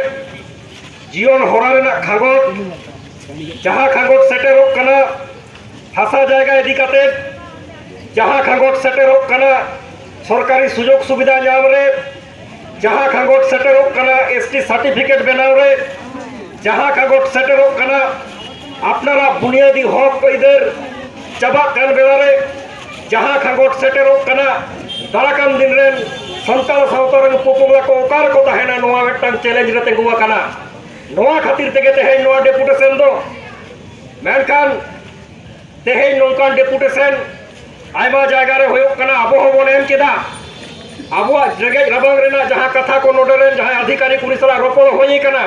ᱡᱤᱭᱚᱱ ᱦᱚᱨᱟ ᱨᱮᱱᱟᱜ ᱠᱷᱟᱸᱜᱚᱴ, ᱡᱟᱦᱟᱸ ᱠᱷᱟᱸᱜᱚᱴ ᱥᱮᱴᱮᱨᱚᱜ ᱠᱟᱱᱟ ᱦᱟᱥᱟ ᱡᱟᱭᱜᱟ ᱤᱫᱤ ᱠᱟᱛᱮ, ᱡᱟᱦᱟᱸ ᱠᱷᱟᱸᱜᱚᱴ ᱥᱮᱴᱮᱨᱚᱜ ᱠᱟᱱᱟ ᱥᱚᱨᱠᱟᱨᱤ ᱥᱩᱡᱳᱜᱽ ᱥᱩᱵᱤᱫᱷᱟ ᱧᱟᱢ ᱨᱮ, ᱡᱟᱦᱟᱸ ᱠᱷᱟᱸᱜᱚᱴ ᱥᱮᱴᱮᱨᱚᱜ ᱠᱟᱱᱟ S T certificate ᱵᱮᱱᱟᱣ ᱨᱮ, ᱡᱟᱦᱟᱸ ᱠᱷᱟᱸᱜᱚᱴ ᱥᱮᱴᱮᱨᱚᱜ ᱠᱟᱱᱟ ᱟᱯᱱᱟᱨᱟᱜ ᱵᱩᱱᱤᱭᱟᱹᱫᱤ ᱦᱚᱠ ᱟᱹᱭᱫᱟᱹᱨ ᱪᱟᱵᱟᱜ ᱠᱟᱱ ᱵᱮᱲᱟ ᱨᱮ, ᱡᱟᱦᱟᱸ ᱠᱷᱟᱸᱜᱚᱴ ᱥᱮᱴᱮᱨᱚᱜ ᱠᱟᱱᱟ ᱫᱟᱨᱟᱠᱟᱱ ᱫᱤᱱ ᱨᱮᱱ ᱥᱟᱱᱛᱟᱲ ᱥᱟᱶᱛᱟ ᱨᱮᱱ ᱯᱚᱯᱚᱝᱲᱟ ᱠᱚ ᱚᱠᱟ ᱨᱮᱠᱚ ᱛᱟᱦᱮᱱᱟ, ᱱᱚᱣᱟ ᱢᱤᱫᱴᱟᱝ ᱪᱮᱞᱮᱧᱡᱽ ᱨᱮ ᱛᱤᱸᱜᱩ ᱟᱠᱟᱱᱟ᱾ ᱱᱚᱣᱟ ᱠᱷᱟᱹᱛᱤᱨ ᱛᱮᱜᱮ ᱛᱮᱦᱮᱧ ᱱᱚᱣᱟ ᱰᱮᱯᱩᱴᱮᱥᱚᱱ ᱫᱚ᱾ ᱢᱮᱱᱠᱷᱟᱱ ᱛᱮᱦᱮᱧ ᱱᱚᱝᱠᱟᱱ ᱰᱮᱯᱩᱴᱮᱥᱚᱱ ᱟᱭᱢᱟ ᱡᱟᱭᱜᱟ ᱨᱮ ᱦᱩᱭᱩᱜ ᱠᱟᱱᱟ, ᱟᱵᱚ ᱦᱚᱸᱵᱚᱱ ᱮᱢ ᱠᱮᱫᱟ᱾ ᱟᱵᱚᱣᱟᱜ ᱨᱮᱸᱜᱮᱡ ᱨᱟᱵᱟᱝ ᱨᱮᱱᱟᱜ ᱡᱟᱦᱟᱸ ᱠᱟᱛᱷᱟ ᱠᱚ ᱱᱚᱰᱮ ᱨᱮᱱ ᱡᱟᱦᱟᱸᱭ ᱟᱫᱷᱤᱠᱟᱨᱤᱠ ᱩᱱᱤ ᱥᱟᱞᱟᱜ ᱨᱚᱯᱚᱲ ᱦᱩᱭ ᱠᱟᱱᱟ,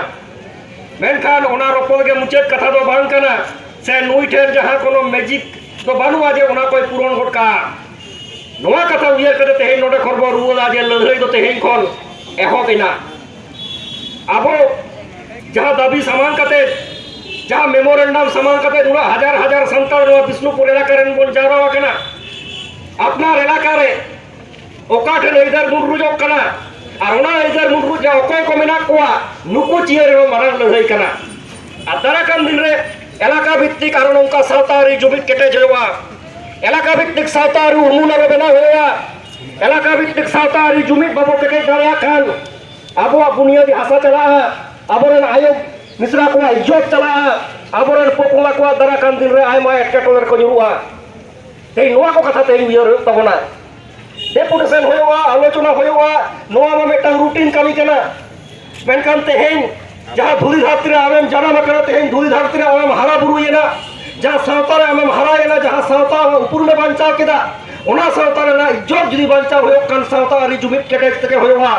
ᱢᱮᱱᱠᱷᱟᱱ ᱚᱱᱟ ᱨᱚᱯᱚᱲ ᱜᱮ ᱢᱩᱪᱟᱹᱫ ᱠᱟᱛᱷᱟ ᱫᱚ ᱵᱟᱝ ᱠᱟᱱᱟ, ᱥᱮ ᱱᱩᱭ ᱴᱷᱮᱱ ᱡᱟᱦᱟᱸ ᱠᱳᱱᱳ ᱢᱮᱡᱤᱠ ᱫᱚ ᱵᱟᱹᱱᱩᱜᱼᱟ ᱡᱮ ᱚᱱᱟ ᱠᱚᱭ ᱯᱩᱨᱚᱱ ᱜᱚᱫ ᱠᱟᱜᱼᱟ᱾ ᱱᱚᱣᱟ ᱠᱟᱛᱷᱟ ᱩᱭᱦᱟᱹᱨ ᱠᱟᱛᱮ ᱛᱮᱦᱮᱧ ᱱᱚᱰᱮ ᱠᱷᱚᱱ ᱵᱚᱱ ᱨᱩᱣᱟᱹᱲᱟ ᱡᱮ ᱞᱟᱹᱲᱦᱟᱹᱭ ᱫᱚ ᱛᱮᱦᱮᱧ ᱠᱷᱚᱱ ᱮᱦᱚᱵ ᱮᱱᱟ᱾ ᱟᱵᱚ ᱡᱟᱦᱟᱸ ᱫᱟᱹᱵᱤ ᱥᱟᱢᱟᱝ ᱠᱟᱛᱮ, ᱡᱟᱦᱟᱸ ᱢᱮᱢᱳᱨᱮᱱᱰᱟᱢ ᱥᱟᱢᱟᱝ ᱠᱟᱛᱮ ᱱᱩᱱᱟᱹᱜ ᱦᱟᱡᱟᱨ ᱦᱟᱡᱟᱨ ᱥᱟᱱᱛᱟᱲ ᱱᱚᱣᱟ ᱵᱤᱥᱱᱩᱯᱩᱨ ᱮᱞᱟᱠᱟ ᱨᱮᱱ ᱵᱚᱱ ᱡᱟᱣᱨᱟ ᱟᱠᱟᱱᱟ, ᱟᱯᱱᱟᱨ ᱮᱞᱟᱠᱟ ᱨᱮ ᱚᱠᱟ ᱴᱷᱮᱱ ᱟᱹᱭᱫᱟᱹᱨ ᱢᱩᱰᱨᱩᱡᱚᱜ ᱠᱟᱱᱟ ᱟᱨ ᱚᱱᱟ ᱟᱹᱭᱫᱟᱹᱨ ᱢᱩᱰᱨᱩᱡ ᱨᱮ ᱚᱠᱚᱭ ᱠᱚ ᱢᱮᱱᱟᱜ ᱠᱚᱣᱟ, ᱱᱩᱠᱩ ᱪᱤᱭᱟᱹ ᱨᱮᱦᱚᱸ ᱢᱟᱨᱟᱝ ᱞᱟᱹᱲᱦᱟᱹᱭ ᱠᱟᱱᱟ᱾ ᱟᱨ ᱫᱟᱨᱟᱭ ᱠᱟᱱ ᱫᱤᱱ ᱨᱮ ᱮᱞᱟᱠᱟ ᱵᱷᱤᱛᱛᱤᱠ ᱟᱨᱚ ᱱᱚᱝᱠᱟ ᱥᱟᱶᱛᱟ ᱟᱹᱨᱤ ᱡᱩᱢᱤᱫ ᱠᱮᱴᱮᱡ ᱦᱩᱭᱩᱜᱼᱟ᱾ ᱮᱞᱟᱠᱟ ᱵᱷᱤᱛᱛᱤᱠ ᱥᱟᱶᱛᱟ ᱟᱹᱨᱤ ᱩᱨᱢᱩᱞ ᱟᱨᱚ ᱵᱮᱱᱟᱣ ᱦᱩᱭᱩᱜᱼᱟ᱾ ᱮᱞᱟᱠᱟ ᱵᱷᱤᱛᱛᱤᱠ ᱥᱟᱶᱛᱟ ᱟᱹᱨᱤ ᱡᱩᱢᱤᱫ ᱵᱟᱵᱚ ᱠᱮᱴᱮᱡ ᱫᱟᱲᱮᱭᱟᱜ ᱠᱷᱟᱱ ᱟᱵᱚᱣᱟᱜ ᱵᱩᱱᱤᱭᱟᱹᱫᱤ ᱦᱟᱥᱟ ᱪᱟᱞᱟᱜᱼᱟ, ᱟᱵᱚᱨᱮᱱ ᱟᱭᱳ ᱢᱤᱥᱨᱟ ᱠᱚᱣᱟᱜ ᱤᱡᱽᱡᱚᱛ ᱪᱟᱞᱟᱜᱼᱟ, ᱟᱵᱚᱨᱮᱱ ᱯᱚᱯᱚᱝᱲᱟ ᱠᱚᱣᱟᱜ ᱫᱟᱨᱟᱭ ᱠᱟᱱ ᱫᱤᱱ ᱨᱮ ᱟᱭᱢᱟ ᱮᱴᱠᱮᱴᱚᱬᱮ ᱨᱮᱠᱚ ᱧᱩᱨᱩᱜᱼᱟ᱾ ᱛᱮᱦᱮᱧ ᱱᱚᱣᱟ ᱠᱚ ᱠᱟᱛᱷᱟ ᱛᱮᱦᱮᱧ ᱩᱭᱦᱟᱹᱨ ᱦᱩᱭᱩᱜ ᱛᱟᱵᱚᱱᱟ᱾ ᱰᱮᱯᱩᱴᱮᱥᱚᱱ ᱦᱩᱭᱩᱜᱼᱟ, ᱟᱞᱳᱪᱚᱱᱟ ᱦᱩᱭᱩᱜᱼᱟ, ᱱᱚᱣᱟ ᱢᱟ ᱢᱤᱫᱴᱟᱝ ᱨᱩᱴᱤᱱ ᱠᱟᱹᱢᱤ ᱠᱟᱱᱟ᱾ ᱢᱮᱱᱠᱷᱟᱱ ᱛᱮᱦᱮᱧ ᱡᱟᱦᱟᱸ ᱫᱷᱩᱲᱤ ᱫᱷᱟᱹᱨᱛᱤ ᱨᱮ ᱟᱢᱮᱢ ᱡᱟᱱᱟᱢ ᱟᱠᱟᱱᱟ, ᱛᱮᱦᱮᱧ ᱫᱷᱩᱲᱤ ᱫᱷᱟᱹᱨᱛᱤ ᱨᱮ ᱟᱢᱮᱢ ᱦᱟᱨᱟ ᱵᱩᱨᱩᱭᱮᱱᱟ, ᱡᱟᱦᱟᱸ ᱥᱟᱶᱛᱟ ᱨᱮ ᱟᱢᱮᱢ ᱦᱟᱨᱟᱭᱮᱱᱟ, ᱡᱟᱦᱟᱸ ᱥᱟᱶᱛᱟ ᱟᱢᱟᱜ ᱩᱯᱨᱩᱢᱮ ᱵᱟᱧᱪᱟᱣ ᱠᱮᱫᱟ, ᱚᱱᱟ ᱥᱟᱶᱛᱟ ᱨᱮᱱᱟᱜ ᱤᱡᱽᱡᱚᱛ ᱡᱩᱫᱤ ᱵᱟᱧᱪᱟᱣ ᱦᱩᱭᱩᱜ ᱠᱷᱟᱱ ᱥᱟᱶᱛᱟ ᱟᱹᱨᱤ ᱡᱩᱢᱤᱫ ᱠᱮᱴᱮᱡ ᱛᱮᱜᱮ ᱦᱩᱭᱩᱜᱼᱟ᱾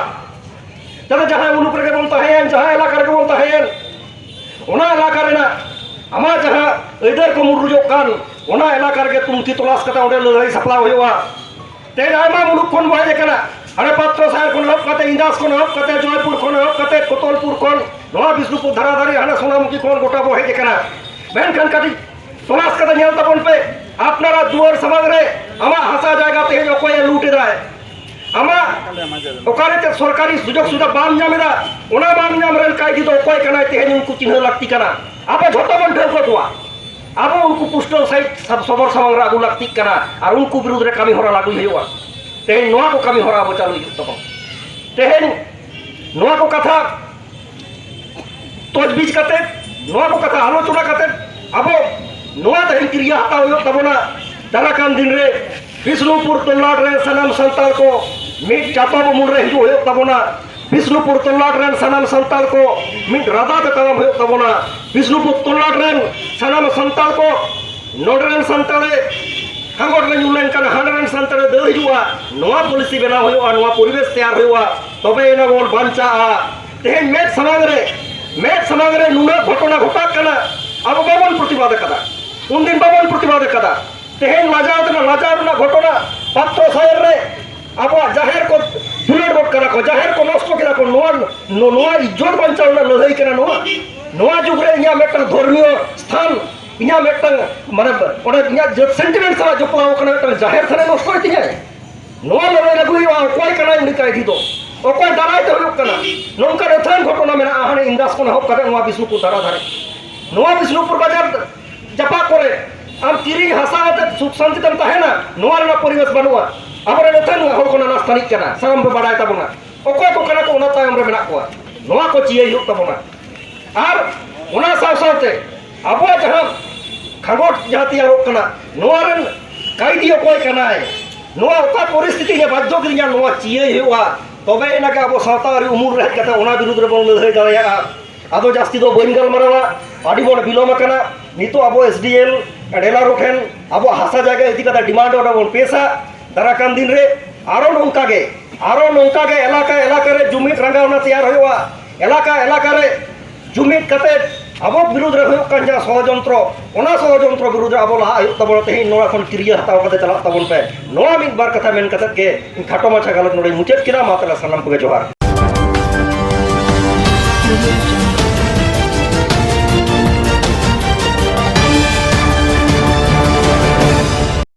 ᱛᱟᱦᱞᱮ ᱡᱟᱦᱟᱸ ᱢᱩᱞᱩᱠ ᱨᱮᱜᱮ ᱵᱚᱱ ᱛᱟᱦᱮᱸᱭᱮᱱ, ᱡᱟᱦᱟᱸ ᱮᱞᱟᱠᱟ ᱨᱮᱜᱮ ᱵᱚᱱ ᱛᱟᱦᱮᱸᱭᱮᱱ, ᱚᱱᱟ ᱮᱞᱟᱠᱟ ᱨᱮᱱᱟᱜ ᱟᱢᱟᱜ ᱡᱟᱦᱟᱸ ᱟᱹᱭᱫᱟᱹᱨ ᱠᱚ ᱢᱩᱨᱩᱡᱚᱜ ᱠᱟᱱ, ᱚᱱᱟ ᱮᱞᱟᱠᱟ ᱨᱮᱜᱮ ᱛᱩᱱᱠᱷᱤ ᱛᱚᱞᱟᱥ ᱠᱟᱛᱮ ᱚᱸᱰᱮ ᱞᱟᱹᱲᱦᱟᱹᱭ ᱥᱟᱯᱲᱟᱣ ᱦᱩᱭᱩᱜᱼᱟ᱾ ᱛᱮᱦᱮᱧ ᱟᱭᱢᱟ ᱢᱩᱞᱩᱠ ᱠᱷᱚᱱ ᱵᱚ ᱦᱮᱡ ᱟᱠᱟᱱᱟ, ᱦᱟᱱᱮ ᱯᱟᱛᱨᱚ ᱥᱟᱦᱮᱨ ᱠᱷᱚᱱ ᱮᱦᱚᱵ ᱠᱟᱛᱮ, ᱤᱱᱫᱟᱥ ᱠᱷᱚᱱ ᱮᱦᱚᱵ ᱠᱟᱛᱮ, ᱠᱳᱛᱚᱞᱯᱩᱨ ᱠᱷᱚᱱ ᱮᱦᱚᱵ ᱠᱟᱛᱮ, ᱠᱳᱛᱚᱞᱯᱩᱨ ᱠᱷᱚᱱ ᱱᱚᱣᱟ ᱵᱤᱥᱱᱩᱯᱩᱨ ᱫᱷᱟᱨᱟ ᱫᱷᱟᱨᱮ, ᱦᱟᱱᱮ ᱥᱳᱱᱟᱢᱩᱠᱷᱤ ᱠᱷᱚᱱ ᱜᱚᱴᱟ ᱵᱚ ᱦᱮᱡ ᱟᱠᱟᱱᱟ᱾ ᱢᱮᱱᱠᱷᱟᱱ ᱠᱟᱹᱴᱤᱡ ᱛᱚᱞᱟᱥ ᱠᱟᱛᱮ ᱧᱮᱞ ᱛᱟᱵᱚᱱ ᱯᱮ, ᱟᱯᱱᱟᱨᱟᱜ ᱫᱩᱣᱟᱹᱨ ᱥᱟᱢᱟᱝ ᱨᱮ ᱟᱢᱟᱜ ᱦᱟᱥᱟ ᱡᱟᱭᱜᱟ ᱛᱮᱦᱮᱧ ᱚᱠᱚᱭᱮ ᱞᱩᱴ ᱮᱫᱟᱭ? ᱟᱢᱟᱜ ᱚᱠᱟᱨᱮ ᱪᱮᱫ ᱥᱚᱨᱠᱟᱨᱤ ᱥᱩᱡᱳᱜᱽ ᱥᱩᱵᱤᱫᱷᱟ ᱵᱟᱢ ᱧᱟᱢ ᱮᱫᱟ, ᱚᱱᱟ ᱵᱟᱢ ᱧᱟᱢ ᱨᱮᱱ ᱠᱟᱹᱭᱫᱤ ᱫᱚ ᱚᱠᱚᱭ ᱠᱟᱱᱟᱭ, ᱛᱮᱦᱮᱧ ᱩᱱᱠᱩ ᱪᱤᱱᱦᱟᱹ ᱞᱟᱹᱠᱛᱤ ᱠᱟᱱᱟ᱾ ᱟᱵᱚ ᱡᱷᱚᱛᱚ ᱵᱚᱱ ᱴᱷᱟᱹᱣᱠᱟᱹ ᱠᱚᱣᱟ, ᱟᱵᱚ ᱩᱱᱠᱩ ᱯᱩᱥᱴᱟᱹᱣ ᱥᱟᱹᱦᱤᱡ ᱥᱟᱵ-, ᱥᱚᱫᱚᱨ ᱥᱟᱢᱟᱝ ᱨᱮ ᱟᱹᱜᱩ ᱞᱟᱹᱠᱛᱤᱜ ᱠᱟᱱᱟ ᱟᱨ ᱩᱱᱠᱩ ᱵᱤᱨᱩᱫᱽ ᱨᱮ ᱠᱟᱹᱢᱤ ᱦᱚᱨᱟ ᱞᱟᱹᱜᱩᱭ ᱦᱩᱭᱩᱜᱼᱟ᱾ ᱛᱮᱦᱮᱧ ᱱᱚᱣᱟ ᱠᱚ ᱠᱟᱹᱢᱤ ᱦᱚᱨᱟ ᱟᱵᱚ ᱪᱟᱹᱞᱩᱭ ᱦᱩᱭᱩᱜ ᱛᱟᱵᱚᱱᱟ᱾ ᱛᱮᱦᱮᱧ ᱱᱚᱣᱟ ᱠᱚ ᱠᱟᱛᱷᱟ ᱛᱚᱡᱽᱵᱤᱡᱽ ᱠᱟᱛᱮ, ᱱᱚᱣᱟ ᱠᱚ ᱠᱟᱛᱷᱟ ᱟᱞᱳᱪᱚᱱᱟ ᱠᱟᱛᱮ ᱟᱵᱚ ᱱᱚᱣᱟ ᱛᱮᱦᱮᱧ ᱠᱤᱨᱭᱟᱹ ᱦᱟᱛᱟᱣ ᱦᱩᱭᱩᱜ ᱛᱟᱵᱚᱱᱟ᱾ ᱫᱟᱨᱟᱭ ᱠᱟᱱ ᱫᱤᱱ ᱨᱮ ᱵᱤᱥᱱᱩᱯᱩᱨ ᱛᱚᱞᱞᱟᱴ ᱨᱮᱱ ᱥᱟᱱᱟᱢ ᱥᱟᱱᱛᱟᱲ ᱠᱚ ᱢᱤᱫ ᱪᱟᱛᱚᱢ ᱩᱢᱩᱞ ᱨᱮ ᱦᱤᱡᱩᱜ ᱦᱩᱭᱩᱜ ᱛᱟᱵᱚᱱᱟ᱾ ᱵᱤᱥᱱᱩᱯᱩᱨ ᱛᱚᱞᱞᱟᱴ ᱨᱮᱱ ᱥᱟᱱᱟᱢ ᱥᱟᱱᱛᱟᱲ ᱠᱚ ᱢᱤᱫ ᱨᱟᱫᱟ ᱛᱮ ᱛᱟᱲᱟᱢ ᱦᱩᱭᱩᱜ ᱛᱟᱵᱚᱱᱟ᱾ ᱵᱤᱥᱱᱩᱯᱩᱨ ᱛᱚᱞᱞᱟᱴ ᱨᱮᱱ ᱥᱟᱱᱟᱢ ᱥᱟᱱᱛᱟᱲ ᱠᱚ ᱱᱚᱰᱮ ᱨᱮᱱ ᱥᱟᱱᱛᱟᱲᱮ ᱠᱷᱟᱸᱜᱚᱴ ᱨᱮ ᱧᱩᱨ ᱞᱮᱱᱠᱷᱟᱱ ᱦᱟᱸᱰᱮ ᱨᱮᱱ ᱥᱟᱱᱛᱟᱲᱮ ᱫᱟᱹᱲ ᱦᱤᱡᱩᱜᱼᱟ᱾ ᱱᱚᱣᱟ ᱯᱚᱞᱤᱥᱤ ᱵᱮᱱᱟᱣ ᱦᱩᱭᱩᱜᱼᱟ, ᱱᱚᱣᱟ ᱯᱚᱨᱤᱵᱮᱥ ᱛᱮᱭᱟᱨ ᱦᱩᱭᱩᱜᱼᱟ, ᱛᱚᱵᱮ ᱮᱱᱟ ᱵᱚᱱ ᱵᱟᱧᱪᱟᱜᱼᱟ᱾ ᱛᱮᱦᱮᱧ ᱢᱮᱫ ᱥᱟᱢᱟᱝ ᱨᱮ, ᱢᱮᱫ ᱥᱟᱢᱟᱝ ᱨᱮ ᱱᱩᱱᱟᱹᱜ ᱜᱷᱚᱴᱚᱱᱟ ᱜᱷᱚᱴᱟᱜ ᱠᱟᱱᱟ, ᱟᱵᱚ ᱵᱟᱵᱚᱱ ᱯᱨᱚᱛᱤᱵᱟᱫ ᱟᱠᱟᱫᱟ, ᱩᱱᱫᱤᱱ ᱵᱟᱵᱚᱱ ᱯᱨᱚᱛᱤᱵᱟᱫ ᱟᱠᱟᱫᱟ᱾ ᱛᱮᱦᱮᱧ ᱞᱟᱡᱟᱣ ᱛᱮᱱᱟᱜ, ᱞᱟᱡᱟᱣ ᱨᱮᱱᱟᱜ ᱜᱷᱚᱴᱚᱱᱟ, ᱯᱟᱛᱨᱚ ᱥᱟᱭᱮᱨ ᱨᱮ ᱟᱵᱚᱣᱟᱜ ᱡᱟᱦᱮᱨ ᱠᱚ ᱫᱩᱞᱟᱹᱲ ᱜᱚᱫ ᱠᱟᱱᱟ ᱠᱚ, ᱡᱟᱦᱮᱨ ᱠᱚ ᱱᱚᱥᱴᱚ ᱠᱮᱫᱟ ᱠᱚ᱾ ᱱᱚᱣᱟ, ᱱᱚ-, ᱱᱚᱣᱟ ᱤᱡᱽᱡᱚᱛ ᱵᱟᱧᱪᱟᱣ ᱨᱮᱱᱟᱜ ᱞᱟᱹᱲᱦᱟᱹᱭ ᱠᱟᱱᱟ ᱱᱚᱣᱟ᱾ ᱱᱚᱣᱟ ᱡᱩᱜᱽ ᱨᱮ ᱤᱧᱟᱹᱜ ᱢᱤᱫᱴᱟᱝ ᱫᱷᱚᱨᱢᱤᱭᱚ ᱥᱛᱷᱟᱱ, ᱤᱧᱟᱹᱜ ᱢᱤᱫᱴᱟᱝ, ᱢᱟᱱᱮ, ᱚᱸᱰᱮ ᱤᱧᱟᱹᱜ ᱡᱟᱹᱛ ᱥᱮᱱᱴᱤᱢᱮᱱᱴ ᱥᱟᱞᱟᱜ ᱡᱚᱯᱲᱟᱣ ᱟᱠᱟᱱᱟ ᱢᱤᱫᱴᱟᱝ ᱡᱟᱦᱮᱨ ᱛᱷᱟᱱᱮ ᱱᱚᱥᱴᱚᱭ ᱛᱤᱧᱟᱹᱭ? ᱱᱚᱣᱟ ᱞᱟᱹᱲᱦᱟᱹᱭ ᱟᱹᱜᱩ ᱦᱩᱭᱩᱜᱼᱟ᱾ ᱚᱠᱚᱭ ᱠᱟᱱᱟᱭ ᱩᱱᱤ ᱠᱟᱭᱫᱷᱤ ᱫᱚ? ᱚᱠᱚᱭ ᱫᱟᱨᱟᱭ ᱛᱮ ᱦᱩᱭᱩᱜ ᱠᱟᱱᱟ? ᱱᱚᱝᱠᱟᱱ ᱟᱹᱛᱷᱟᱹᱱ ᱜᱷᱚᱴᱚᱱᱟ ᱢᱮᱱᱟᱜᱼᱟ ᱦᱟᱱᱮ ᱤᱱᱫᱟᱥ ᱠᱷᱚᱱ ᱮᱦᱚᱵ ᱠᱟᱛᱮ ᱱᱚᱣᱟ ᱵᱤᱥᱱᱩᱯᱩᱨ ᱫᱷᱟᱨᱟ ᱫᱷᱟᱨᱮ᱾ ᱱᱚᱣᱟ ᱵᱤᱥᱱᱩᱯᱩᱨ ᱵᱟᱡᱟᱨ ᱡᱟᱯᱟᱜ ᱠᱚᱨᱮ ᱟᱢ ᱠᱤᱨᱤᱧ ᱦᱟᱥᱟ ᱠᱟᱛᱮ ᱥᱩᱠ ᱥᱟᱱᱛᱤ ᱛᱮᱢ ᱛᱟᱦᱮᱱᱟ, ᱱᱚᱣᱟ ᱨᱮᱱᱟᱜ ᱯᱚᱨᱤᱵᱮᱥ ᱵᱟᱹᱱᱩᱜᱼᱟ᱾ ᱟᱵᱚᱨᱮᱱ ᱟᱹᱛᱷᱟᱹᱱ ᱦᱚᱲ ᱠᱚ ᱱᱟᱱᱟ ᱥᱛᱷᱟᱱᱤᱠ ᱠᱟᱱᱟ, ᱥᱟᱱᱟᱢ ᱯᱮ ᱵᱟᱰᱟᱭ ᱛᱟᱵᱚᱱᱟ᱾ ᱚᱠᱚᱭ ᱠᱚ ᱠᱟᱱᱟ ᱠᱚ ᱚᱱᱟ ᱛᱟᱭᱚᱢ ᱨᱮ ᱢᱮᱱᱟᱜ ᱠᱚᱣᱟ, ᱱᱚᱣᱟ ᱠᱚ ᱪᱤᱭᱟᱹᱭ ᱦᱩᱭᱩᱜ ᱛᱟᱵᱚᱱᱟ᱾ ᱟᱨ ᱚᱱᱟ ᱥᱟᱶ ᱥᱟᱶᱛᱮ ᱟᱵᱚᱣᱟᱜ ᱡᱟᱦᱟᱸ ᱠᱷᱟᱸᱜᱚᱴ ᱡᱟᱦᱟᱸ ᱛᱮᱭᱟᱨᱚᱜ ᱠᱟᱱᱟ, ᱱᱚᱣᱟ ᱨᱮᱱ ᱠᱟᱭᱫᱤ ᱚᱠᱚᱭ ᱠᱟᱱᱟᱭ, ᱱᱚᱣᱟ ᱚᱠᱟ ᱯᱚᱨᱤᱥᱛᱷᱤᱛᱤ ᱨᱮ ᱵᱟᱫᱽᱫᱷᱚ ᱠᱤᱨᱤᱧᱟ, ᱱᱚᱣᱟ ᱪᱤᱭᱟᱹᱭ ᱦᱩᱭᱩᱜᱼᱟ᱾ ᱛᱚᱵᱮ ᱮᱱᱟᱜᱮ ᱟᱵᱚ ᱥᱟᱶᱛᱟ ᱟᱹᱨᱤ ᱩᱢᱩᱞ ᱨᱮ ᱦᱮᱡ ᱠᱟᱛᱮ ᱚᱱᱟ ᱵᱤᱨᱩᱫᱽ ᱨᱮᱵᱚᱱ ᱞᱟᱹᱲᱦᱟᱹᱭ ᱫᱟᱲᱮᱭᱟᱜᱼᱟ᱾ ᱟᱫᱚ ᱡᱟᱹᱥᱛᱤ ᱫᱚ ᱵᱟᱹᱧ ᱜᱟᱞᱢᱟᱨᱟᱣᱟ, ᱟᱹᱰᱤ ᱵᱚᱱ ᱵᱤᱞᱚᱢ ᱟᱠᱟᱱᱟ᱾ ᱱᱤᱛᱚᱜ ᱟᱵᱚ ᱮᱥ ᱰᱤ ᱮᱞ ᱰᱮᱞᱟᱨᱳ ᱴᱷᱮᱱ ᱟᱵᱚᱣᱟᱜ ᱦᱟᱥᱟ ᱡᱟᱭᱜᱟ ᱤᱫᱤ ᱠᱟᱛᱮ ᱰᱤᱢᱟᱱᱰ ᱚᱸᱰᱮ ᱵᱚᱱ ᱯᱮᱥᱟ᱾ ᱫᱟᱨᱟ ᱠᱟᱱ ᱫᱤᱱ ᱨᱮ ᱟᱨᱚ ᱱᱚᱝᱠᱟ ᱜᱮ, ᱟᱨᱚ ᱱᱚᱝᱠᱟ ᱜᱮ ᱮᱞᱟᱠᱟ ᱮᱞᱟᱠᱟ ᱨᱮ ᱡᱩᱢᱤᱫ ᱨᱟᱸᱜᱟᱣᱱᱟ ᱛᱮᱭᱟᱨ ᱦᱩᱭᱩᱜᱼᱟ᱾ ᱮᱞᱟᱠᱟ ᱮᱞᱟᱠᱟ ᱨᱮ ᱡᱩᱢᱤᱫ ᱠᱟᱛᱮ ᱟᱵᱚ ᱵᱤᱨᱩᱫᱽ ᱨᱮ ᱦᱩᱭᱩᱜ ᱠᱟᱱ ᱡᱟᱦᱟᱸ ᱥᱚᱲᱚᱡᱚᱱᱛᱨᱚ, ᱚᱱᱟ ᱥᱚᱲᱚᱡᱚᱱᱛᱨᱚ ᱵᱤᱨᱩᱫᱽ ᱨᱮ ᱟᱵᱚ ᱞᱟᱦᱟᱜ ᱦᱩᱭᱩᱜ ᱛᱟᱵᱚᱱᱟ᱾ ᱛᱮᱦᱮᱧ ᱱᱚᱣᱟ ᱠᱷᱚᱱ ᱠᱤᱨᱭᱟᱹ ᱦᱟᱛᱟᱣ ᱠᱟᱛᱮ ᱪᱟᱞᱟᱜ ᱛᱟᱵᱚᱱ ᱯᱮ᱾ ᱱᱚᱣᱟ ᱢᱤᱫ ᱵᱟᱨ ᱠᱟᱛᱷᱟ ᱢᱮᱱ ᱠᱟᱛᱮ ᱜᱮ ᱤᱧ ᱠᱷᱟᱴᱚ ᱢᱟᱪᱷᱟ ᱜᱟᱞᱚᱪ ᱱᱚᱰᱮᱧ ᱢᱩᱪᱟᱹᱫ ᱠᱮᱫᱟ᱾ ᱢᱟ ᱛᱟᱦᱞᱮ ᱥᱟᱱᱟᱢ ᱠᱚᱜᱮ ᱡᱚᱦᱟᱨ᱾